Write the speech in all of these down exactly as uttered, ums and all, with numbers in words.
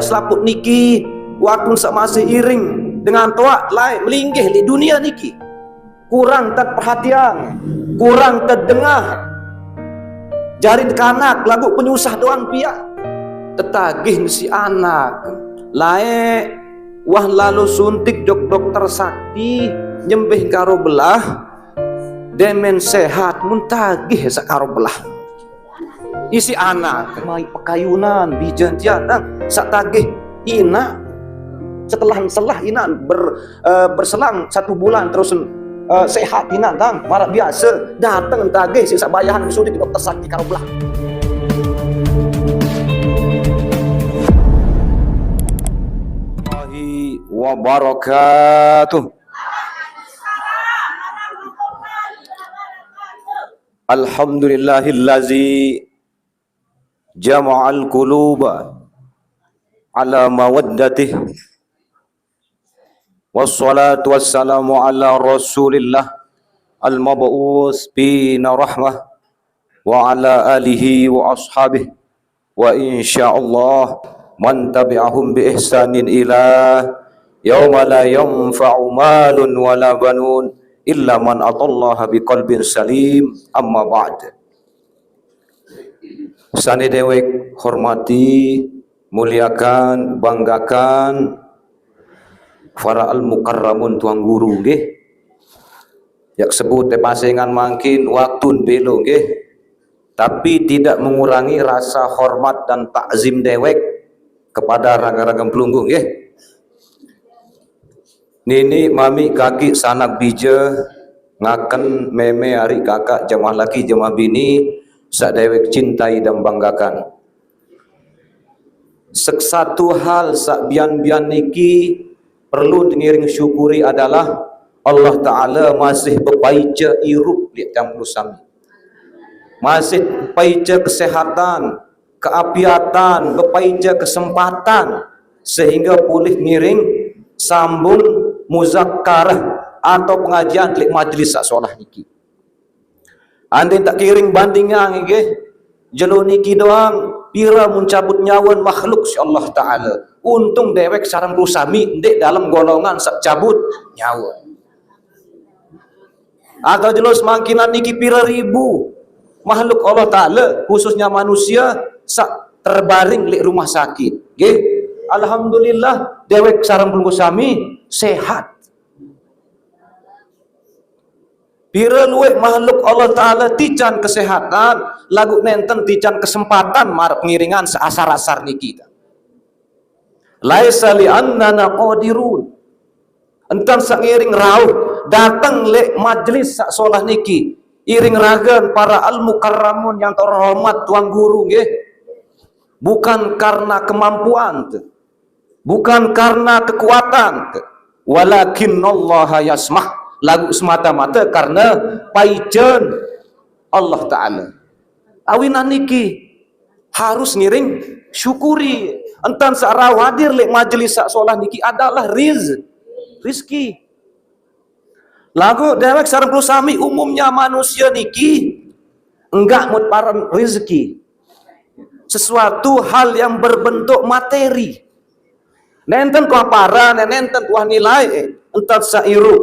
selaput niki, waktu saq masih iring dengan toaq laeq melinggih leq dunie niki. Kurang tet perhatian, kurang tet dengah. Jari kanak laguq penyusah doang piaq. Tetagih siq anak. Laeq wah lalo suntik jok dokter sakti, nyembih karo belah, demen sehat, mun tagih saq karo belah. Isiq anak, maiq pekayunan, bijen tian, dang, saq tagih inaq. Setelah, setelah inaq ber-, eh, berselang satu bulan terus, eh, sehat inaq, dang, maraq biase, dateng tagih siq saq bayahan suntik dokter sakti karo belah. Warahmatullahi wabarakatuh. Alhamdulillahillazi jama'al quluba ala mawaddatih. Wassalatu wassalamu ala Rasulillah al-mab'us bina rahmah wa ala alihi wa ashabih wa insyaallah man tabi'ahum bi ihsanin ila yauma la yanfa'u malun wala banun illa man atallaha biqalbin salim. Amma ba'd. Sane dewek hormati, muliakan, banggakan para al-mukarramun tuan guru, nggih. Yaq sebut te pasengan mangkin waktun belo, nggih. Tapi tidak mengurangi rasa hormat dan takzim dewek kepada raga-raga pelungguh, nggih. Nini, mami, kaki, sanak bije, ngaken, meme, ariq kakaq, jemaah laki, jemaah bini, saq dewek cintai dan banggakan. Sek-, satu hal saq bian-bian niki perlu dengiring syukuri adalah Allah Ta'ala masih bepaice irup leq tiang pulu sami. Masih bepaice kesehatan, keapiatan, bepaice kesempatan, sehingga polih ngiring sambung muzakarah atau pengajian leq majelis saq solah niki. Andin tak kiring bandingang nggih, jelo niki doang pira mun cabut nyawen makhluk siq Allah Ta'ala. Untung dewek sareng pulu sami ndeq dalem golongan saq cabut nyawen. Atau jelo semangkinan niki pire ribu makhluk Allah Ta'ala, khususnya manusia, saq terbaring leq rumah sakit. Nggih, alhamdulillah, dewek sareng pelungguh sami sehat. Pire lueq makhluk Allah Ta'ala tican kesehatan, laguq nenten tican kesempatan maraq pengiringan seasar-asar niki. Laisa li annana qadirun. Entan saq ngiring rauh dateng leq majelis saq solah niki, iring ragen para al-mukarramun yang terhormat tuan guru, nggih. Bukan karena kemampuan, bukan karena kekuatan, walakinnallaha yasmah, laguq semata-mata karena paicen Allah Ta'ala. Awinan niki harus ngiring syukuri. Entan saq rauh hadir leq majelis saq solah niki adalah riz-, rizki. Laguq dewek sareng pulu sami, umumnya manusia niki enggak mut paren rizki. Sesuatu hal yang berbentuk materi. Nenten kuah paran, nenten kuah nilai, entan saq irup,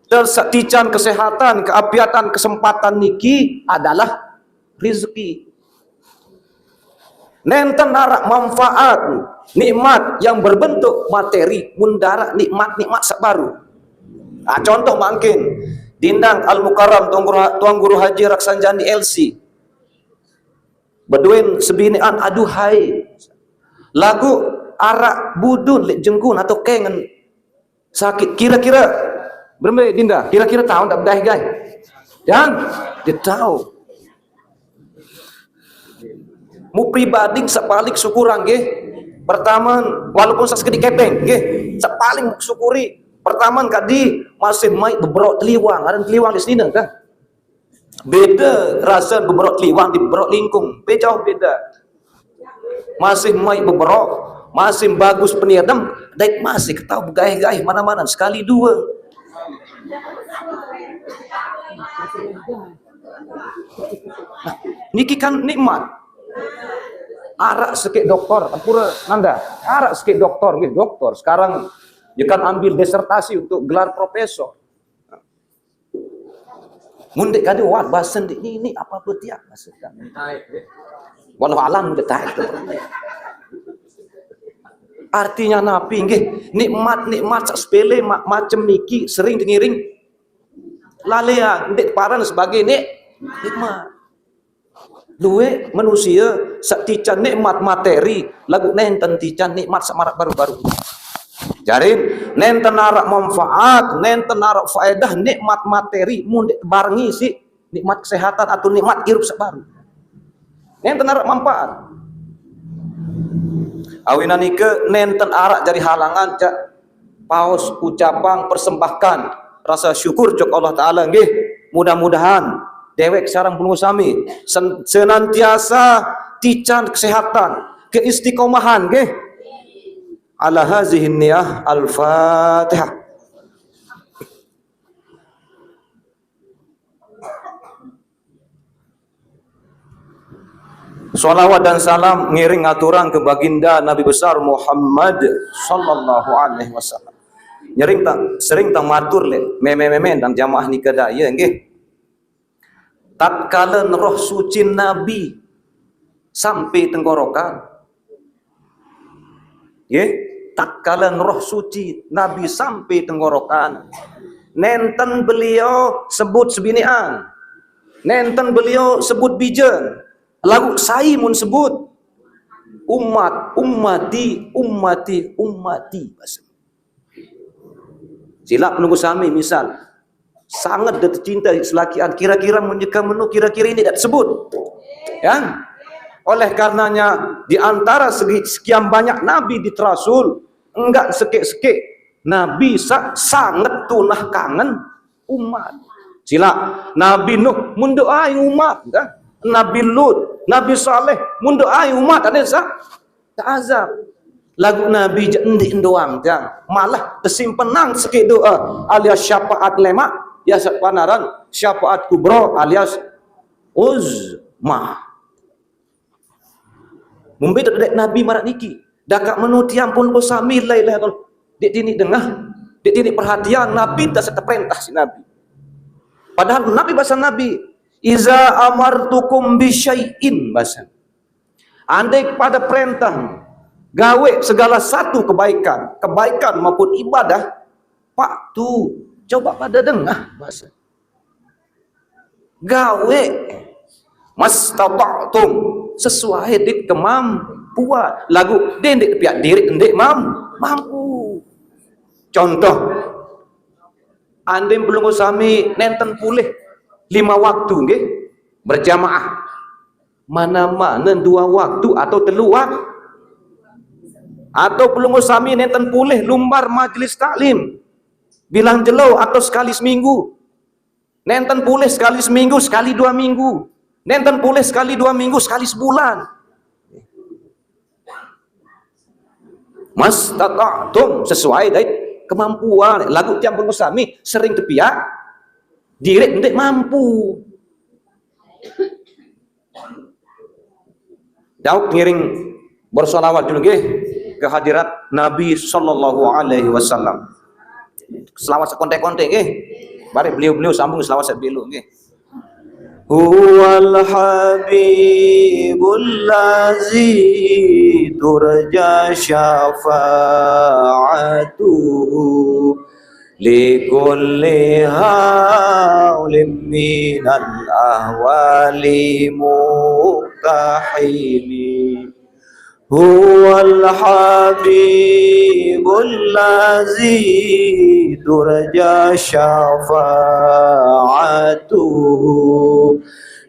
entan saq tican kesehatan, keapiatan, kesempatan niki adalah rizki. Nenten araq manfaat, nikmat yang berbentuk materi, mun ndaraq nikmat-nikmat saq baru. Nah, contoh mangkin, Dindang Al-Mukarram Tuan Guru, Tuan Guru Haji Raksanjani L C. Bedoen sebinean aduhai. Laguq araq budun leq jengkun atau kengen. Sakit. Kira-kira berembe, Dinda? Kira-kira tao ndak bedae, guys? Dan dia tahu. Mu pribadi saq paling syukurang nggih. Pertama, walaupun saq sekediq kepeng nggih, saq paling syukuri. Pertama kadi masih maiq beberok teliwang, aran teliwang leq sine kan. Beda rase beberok teliwang di beberok lingkung. Be jauh beda. Masih maiq beberok, masih bagus penirem, dait masih ketao begaih-gaih mana-mana sekali due. Nah, niki kan nikmat. Arak sikit doktor, ampura Nanda. Arak sikit doktor, nggih doktor. Sekarang dia kan ambil disertasi untuk gelar profesor. Mun ndeq kadu wah basen ndeq nini apa betiak maksud kami. Walau alam udah taek tu. Artinya napi nggih, nikmat-nikmat saq sepele ma-, macem niki sering tengiring lalean, ndeq paran sebagai nik-, nikmat. Lueq manusie saq tican nikmat materi, laguq nenten tican nikmat saq maraq baru-baru. Jari, nenten araq manfaat, nenten araq faedah nikmat materi mun ndeq barengi siq nikmat kesehatan atau nikmat irup saq baru. Nenten araq manfaat. Awinan nike nenten araq jari halangan jaq paus ucapang persembahkan rasa syukur jok Allah Taala nggih. Mudah-mudahan dewek sareng pelungguh sami sen-, senantiasa tican kesehatan, keistiqomahan nggih. Ala hazihin niyah, Al-Fatihah. Salawat dan salam ngiring aturang ke baginda Nabi besar Muhammad sallallahu alaihi wasallam. Nyering tang, sering tang matur leq meme-meme dan jamaah nike daya nggih. Tatkala roh suci Nabi sampai tenggorokan, nggih, tatkala roh suci Nabi sampai tenggorokan, nenten beliau sebut sebinean, nenten beliau sebut bijen, laguq sai mun sebut, "Umat, ummati, ummati, ummati," base. Silaq pelungguh sami, misal, sanget de tecinte selakian, kira-kira mun nyeke menu, kira-kira ini dak sebut. Ya. Oleh karenanya, di antara segi-, sekian banyak nabi diterasul, enggak sekek-sekek nabi sa-, sanget tunah kangen umat. Silaq, Nabi Nuh mun doai umat, kan? Nabi Lut, Nabi Saleh mun doai umat, ade sa-, tak azab. Laguq Nabi jaq ndeq ndoang tiang. Malah tesimpenang sekeq doa alias syafaat lemaq, ya saq panaran syafaat kubra alias uzma. Mumbe deq Nabi maraq niki. Dakaq menu tiang pun sami la ilaha illallah. Ndeq tiniq dengah, ndeq tiniq perhatian, Nabi tak seteperintah siq Nabi. Padahal Nabi, base Nabi, "Iza amartukum bi syai'in," base. Andai pada perintah gawe segala satu kebaikan, kebaikan maupun ibadah, "Fa'tu," coba pada dengah, base. Gawe, "mastata'tum," sesuai dit kemampuan. Laguq ndeq piaq diriq ndeq mam-, mampu. Contoh, andin pelungguh sami nenten pulih lima waktu, nggih, berjamaah. Mana-mana dua waktu atau telu wak-, atau pelungguh sami nenten pulih lumbar majelis taklim bilang jelo atau sekali seminggu. Nenten pulih sekali seminggu, sekali dua minggu. Nenten pulih sekali dua minggu, sekali sebulan. "Mastata'tum," sesuai dait kemampuan. Laguq tiang pelungguh sami sering tepiaq diriq ndeq mampu. Dauq ngiring bersolawat julu nggih ke hadirat Nabi sallallahu alaihi wasallam. Selawat sekontek-kontek nggih. Mari beliau-beliau sambung selawat sebelum nggih. Huwal habibul ladzi turja syafa'atuhu likulli haulim minal ahwali muqtahimi. Huwal habibul ladzi turja syafa'atuhu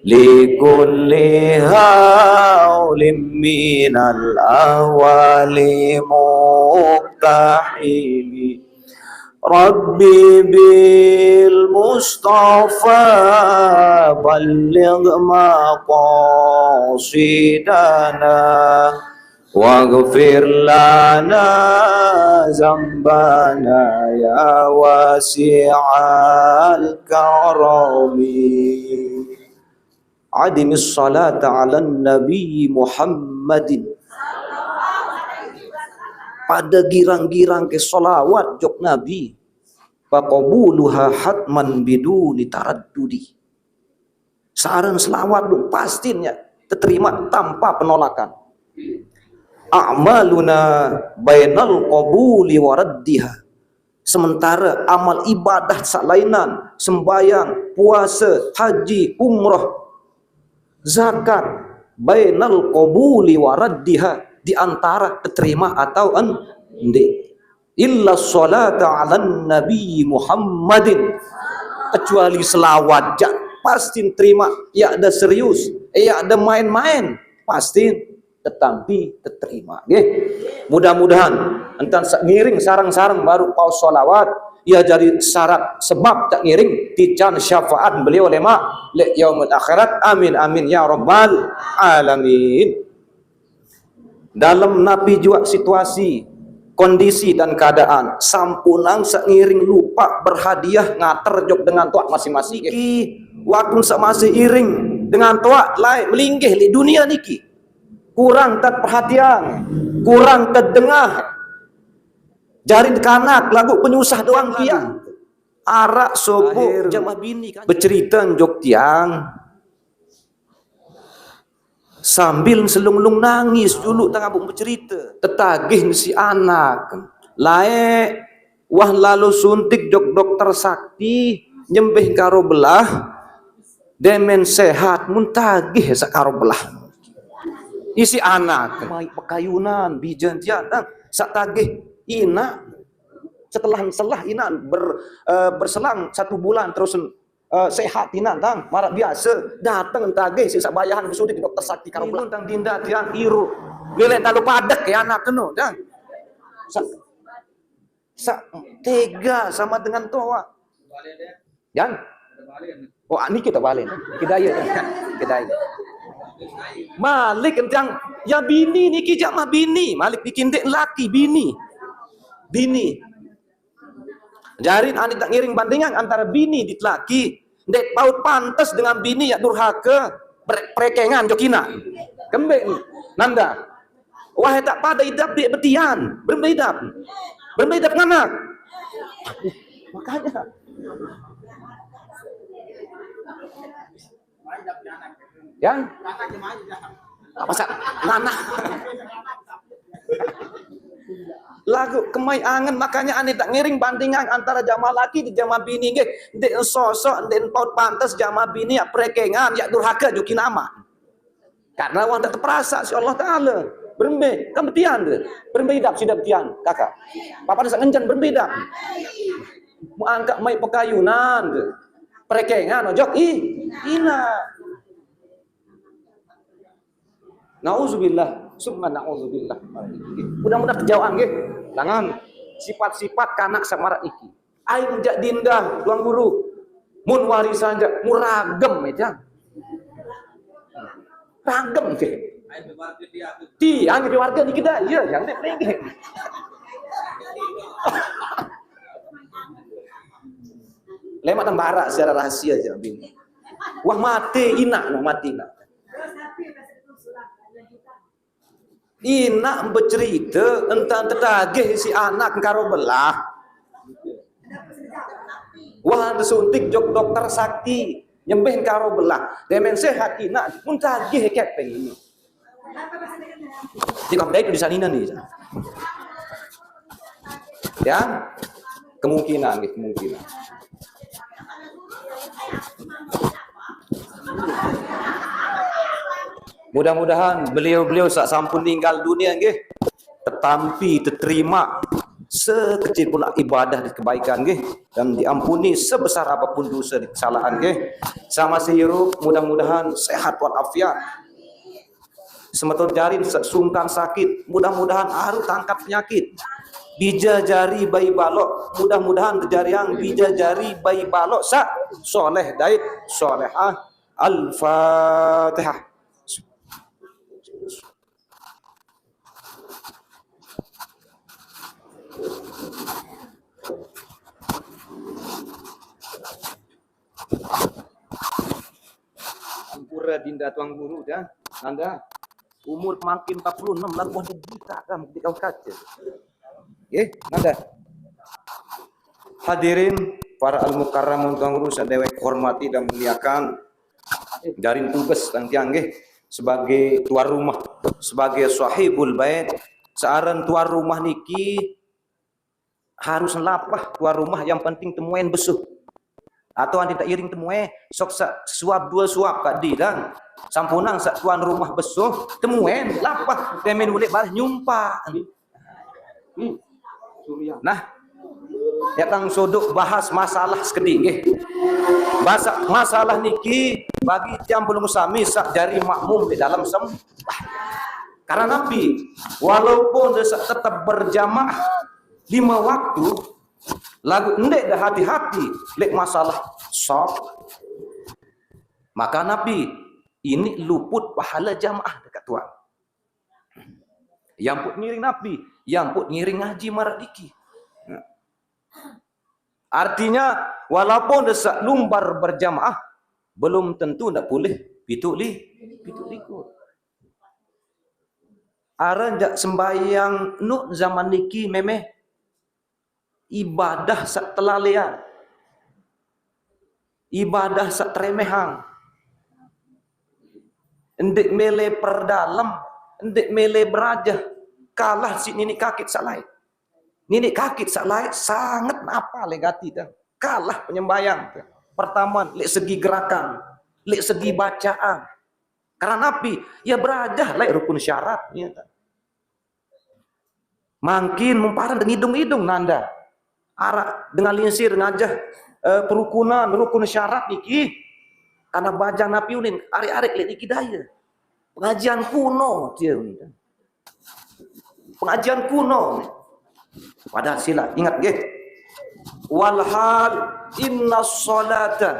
likulli haulim minal ahwali muqtahimi. Rabbi bil Mustafa balligh maqasidana, waghfir lana zambana ya wasi'al karami. Adimis salata ala nabi Muhammad. Muhammadin. Pada girang-girang ke salawat jok Nabi. Faqabuluha hatman biduni taraddudi. Sareng selawat dong pastinya diterima tanpa penolakan. A'maluna bainal qabuli wa raddiha. Sementara amal ibadah salainan, sembayang, puasa, haji, umroh, zakat, bainal qabuli wa raddiha, di antara diterima atau en-, endi. Illa salata ala nabi Muhammadin. Kecuali selawat, ja, pasti terima. Ya ada serius, ya ada main-main, pasti tetapi diterima. Nggih. Mudah-mudahan entan sa-, ngiring sareng-sareng baru paus salawat, ya jadi syarat sebab tak ngiring tican syafaat beliau lema le yaumul akhirat. Amin, amin, ya rabbal alamin. Dalam napi jua situasi, kondisi dan keadaan, sampunang seiring lupa berhadiah ngater jok dengan toa masing-masing. Niki, waktu sa masih iring dengan toa, lai melinggih li dunia niki. Kurang tet perhatian, kurang tet dengah. Jari kanak lagu penyusah doang dia. Arak sopo jamaah bini kan. Becerita jok tiang. Sambil selunglung nangis dulu tengah buk becerita. Tetagih si anak. Lae, wah lalu suntik jok dokter sakti, nyembeh karo belah, demen sehat, mun tagih sak karo belah. Isi anak, mai pekayunan, bijan tiang, sak tagih ina. Setelah, setelah ina ber-, eh, berselang satu bulan terus, eh, sehat ina, tang, marak biasa, dateng tagih si sak bayahan ke sudik dokter sakti karo belah. Tang dinda tiang iru. Lele talu padek ya anak kenu, tang. Sa-, sa-, tega sama dengan toa. Yang? Oh, ini kita balik. Kita aja. Kita aja. Malik entang ya bini niki jamaah bini. Malik niki ndeq laki bini. Bini. Jarin ane tak ngiring bandingan antara bini dit laki. Ndeq paut pantes dengan bini ya durhaka, pre-, prekengan jok ina. Kembe ni, nanda. Wah, tak pada idap di betian. Berembe idap. Berembe idap nganak. Makanya. Yang? Apa sa-, nganak. Lagu kemai angen, makanya ane tak ngiring bandingan antara jamaah laki di jamaah bini nggih. Ndeq sosok, ndeq paut pantes jamaah bini ya prekengan, ya durhaka jok ina ama. Karena wah ndeq teperasa si Allah Taala. Berembe, kan betian tu. Berembe idap sida betian, kakak. Papa sak ngenjen berembe idap. Mu angkat mai pekayunan tu. Prekengan ojok i, ina. Nauzubillah, summa nauzubillah. Mudah-mudahan kejauhan nggih. Tangan. Sifat-sifat kanak samarak iki. Aing jak dinda, Tuan Guru. Mun warisan jak, mun ragem ya, Jang. Ragem, Jang. Tiang jadi warga niki dah, iya, Jang, dek, dek. Lemak tembara secara rahasia aja, Bini. Wah, mati inak, wah, mati inak. Inak becerita entan tetagih si anak karo belah. Wah, disuntik jok dokter sakti, nyembeh karo belah. Demen sehat inak, mun tagih kepeng ini. Di kau itu di sanina nih. Ya, kemungkinan, nggih, kemungkinan. Mudah-mudahan beliau-beliau sak sampun ninggal dunia nggih, tetampi teterima sekecil pun ibadah di kebaikan nggih, dan diampuni sebesar apapun dosa di kesalahan nggih. Sama si Hirup, mudah-mudahan sehat walafiat. Semeton jarin se-, sungkan sakit, mudah-mudahan aru tangkat penyakit. Bija jari bayi balok, mudah-mudahan kejariang bija jari bayi balok sak soleh dait solehah. Al-Fatihah. Ampura dinda Tuan Guru dah. Nanda. Umur makin empat puluh enam lah, wah, dibuta kan, di kau kaca. Nggih, nada. Hadirin para al-mukarramun, tuan guru saq dewek hormati dan muliakan, jari tugas tang tiang nggih, sebagai tuan rumah, sebagai sahibul bait, searan tuan rumah niki harus lapah tuan rumah, yang penting temuen besuh. Atau andi tak iring temue, sok saq suap dua suap kadi dang. Sampunang saq tuan rumah besuh, temuen lapah, temen uleq bareh nyumpak. Nah, ya tang sodok bahas masalah sekediq nggih. Bahas masalah niki bagi tiang pelungguh sami saq jari makmum di dalam sembah. Karena napi? Walaupun dia saq tetap berjamaah lima waktu, laguq ndeq dah hati-hati leq masalah saf, maka napi? Ini luput pahala jamaah dekat Tuhan. Yang put ngiring napi? Yang put ngiring ngaji maraq niki. Artinya, walaupun dia saq lumbar berjamaah, belum tentu ndak pulih pitu li-, pitu likur. Aran jaq sembahyang nu zaman niki memeh ibadah saq telalean. Ibadah saq teremehang. Ndeq mele perdalem, ndeq mele berajah, kalah siq niniq kakit saq laeq. Niniq kakit saq laeq sanget apal leq gati te. Kalah penyembahyang te. Pertama, leq segi gerakan, leq segi bacaan. Karena napi? Ya berajah laeq rukun syarat, ya kan? Mangkin memparan ngidung-idung nanda. Araq dengan linsir ngajah, eh, perukunan, rukun syarat niki. Karena bajang napi unin, arek-arek leq niki daye. Pengajian kuno dia unin. Pengajian kuno. Padahal silaq ingat nggih. Walhal inna sholata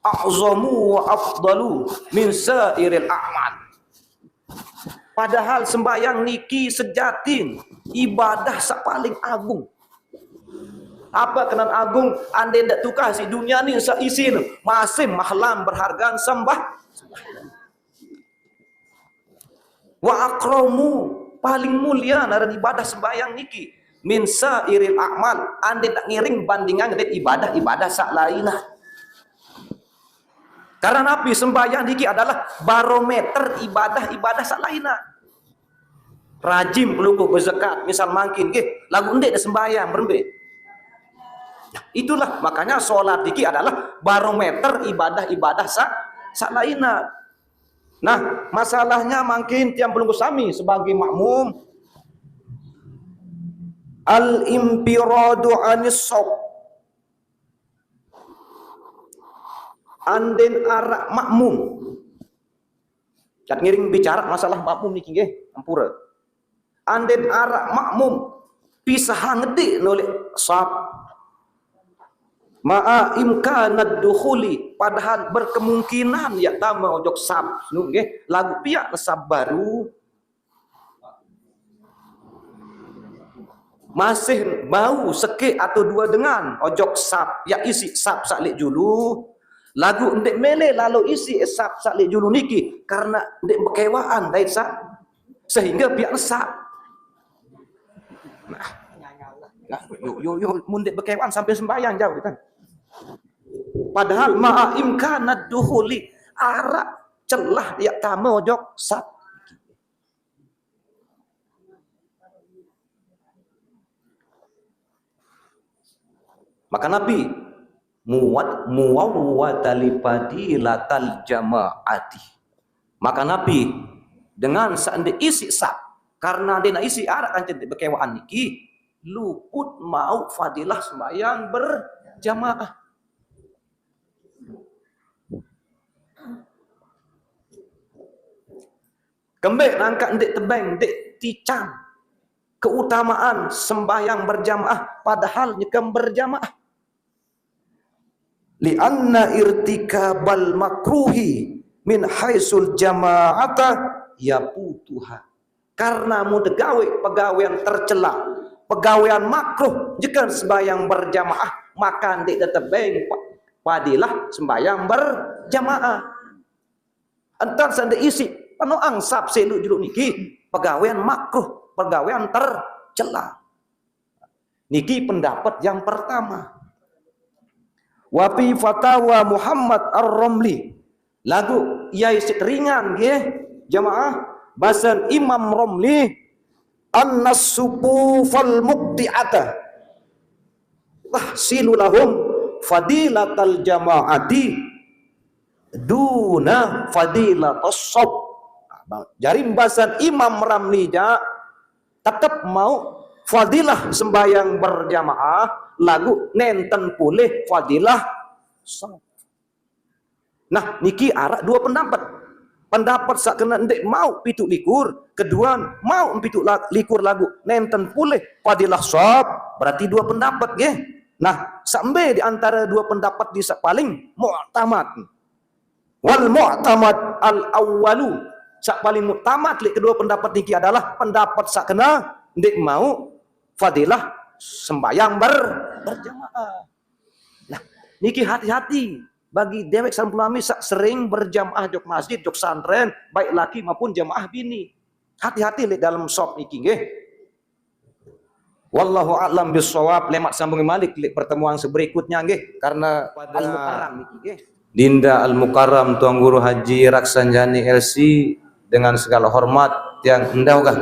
a'zamu wa afdalu min sairil a'mal. Padahal sembahyang niki sejatin ibadah saq paling agung. Apa kenan agung? Ande ndeq tukah siq dunia ni saq isin, masih mahlam berhargan sembah. Wa akramu, paling mulia aran ibadah sembahyang niki. Min sairil a'mal, ande ndeq ngiring bandingan dait ibadah-ibadah saq lainah. Karena napi? Sembahyang niki adalah barometer ibadah-ibadah saq lainah. Rajin pelungguh bezakat, misal mangkin nggih, laguq ndeq de sembahyang, berembe? Nah, itulah makanya sholat niki adalah barometer ibadah-ibadah saq, saq lainah. Nah, masalahnya mangkin tiang pelungguh sami sebagai makmum, al-infiradu anis shaf. Anden araq makmum. Kat ngiring bicara masalah makmum niki nggih, ampura. Anden araq makmum, pisahang ngedik noleq saf. Ma'a imkanad dukhuli, padahal berkemungkinan ya tame ojok saf. Nu nggih, laguq piaq saf baru. Masih bau sekeq atau due dengan ojok saf, ya isiq saf saq leq julu. Laguq ndeq mele lalo isiq saf saq leq julu niki, karena ndeq bekewaqan dait saq, sehingga piaq saf. Nah, nah, yo, yo, yo, mun ndeq bekewaqan sampai sembahyang jauh kan. Padahal ma'a imkanad dukhuli, araq celah ya tame ojok saf. Maka napi? Muwat-, muwawwata li fadilatal jama'ati. Maka napi? Dengan saq ndeq isiq saf, karena ndeq naq isiq araq kance ndeq bekewaqan niki, luput mauq fadilah sembahyang berjamaah. Kembeq nangkaq ndeq tebeng, ndeq ticang keutamaan sembahyang berjamaah, padahal nyekam berjamaah? Lianna irtikabal makruhi min haisul jama'ata yafutuha. Karena mun tegawe pegawean tercela, pegawean makruh, jeken sembahyang berjamaah, maka ndeq tetebeng pa-, padilah sembahyang berjamaah. Entan saq ndeq isiq Penoang sap seluk-jeluk niki pegawean makruh, pegawean tercela. Niki pendapat yang pertama. Wa fi fatawa Muhammad Ar-Romli. Lagu yai sik ringan nggih, jamaah, basan Imam Romli, annas sufufal muqti'ata tahsilu lahum fadilatal jama'ati duna fadilatas saf. Jari basan Imam Romli ja tetep mau fadilah sembahyang berjamaah lagu nenten pulih fadilah saf. Nah, niki araq dua pendapat. Pendapat saq kena ndeq mau pitu likur, kedua mau pitu la-, likur lagu nenten pulih fadilah saf, berarti dua pendapat nggih. Nah, saq mbe di antara dua pendapat di saq paling mu'tamad? Wal mu'tamad al awwalu. Saq paling mu'tamad leq kedua pendapat niki adalah pendapat saq kena ndeq mau fadilah sembahyang ber-, berjamaah. Nah, niki hati-hati bagi dewek sareng pelami saq sering berjamaah jok masjid, jok santren, baik laki maupun jamaah bini. Hati-hati leq dalem sop niki nggih. Wallahu a'lam bissawab. Lemaq sambung malik leq pertemuan seberikutnya nggih, karena Al-Mukarram niki nggih. Dinda Al-Mukarram Tuan Guru Haji Raksanjani L C dengan segala hormat tiang endau kah?